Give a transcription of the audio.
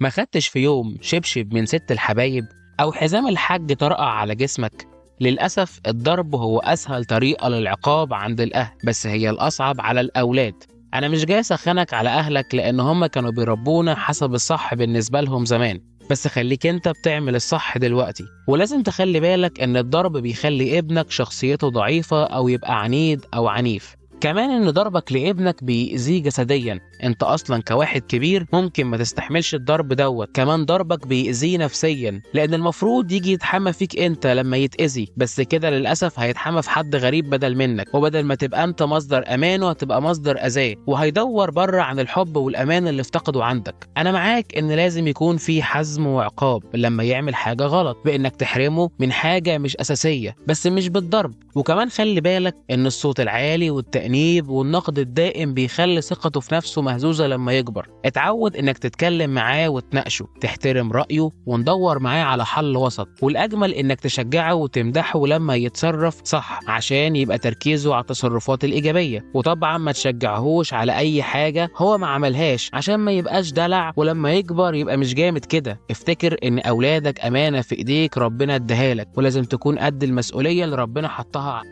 ما خدتش في يوم شبشب من ست الحبايب أو حزام الحاج طرقع على جسمك؟ للأسف الضرب هو أسهل طريقة للعقاب عند الأهل، بس هي الأصعب على الأولاد. أنا مش جاي أسخنك على أهلك لأن هم كانوا بيربونا حسب الصح بالنسبة لهم زمان، بس خليك أنت بتعمل الصح دلوقتي. ولازم تخلي بالك إن الضرب بيخلي ابنك شخصيته ضعيفة أو يبقى عنيد أو عنيف. كمان إن ضربك لابنك بيأذيه جسديا، أنت أصلا كواحد كبير ممكن ما تستحملش الضرب دوت. كمان ضربك بيأذيه نفسيا، لأن المفروض يجي يتحمى فيك أنت لما يتأذي، بس كده للأسف هيتحمى في حد غريب بدل منك، وبدل ما تبقى أنت مصدر أمانه هتبقى مصدر أذاه، وهيدور بره عن الحب والأمان اللي افتقده عندك. أنا معاك إن لازم يكون في حزم وعقاب لما يعمل حاجة غلط، بإنك تحرمه من حاجة مش أساسية، بس مش بالضرب. وكمان خلي بالك إن الصوت العالي والتأنيب والنقد الدائم بيخلي ثقته في نفسه مهزوزة لما يكبر. اتعود انك تتكلم معاه وتناقشه، تحترم رأيه، وندور معاه على حل وسط. والأجمل انك تشجعه وتمدحه لما يتصرف صح عشان يبقى تركيزه على التصرفات الإيجابية. وطبعا ما تشجعهوش على أي حاجة هو ما عملهاش عشان ما يبقاش دلع، ولما يكبر يبقى مش جامد كده. افتكر ان أولادك أمانة في إيديك ربنا اداها لك، ولازم تكون قد المسؤولية اللي ربنا حطها.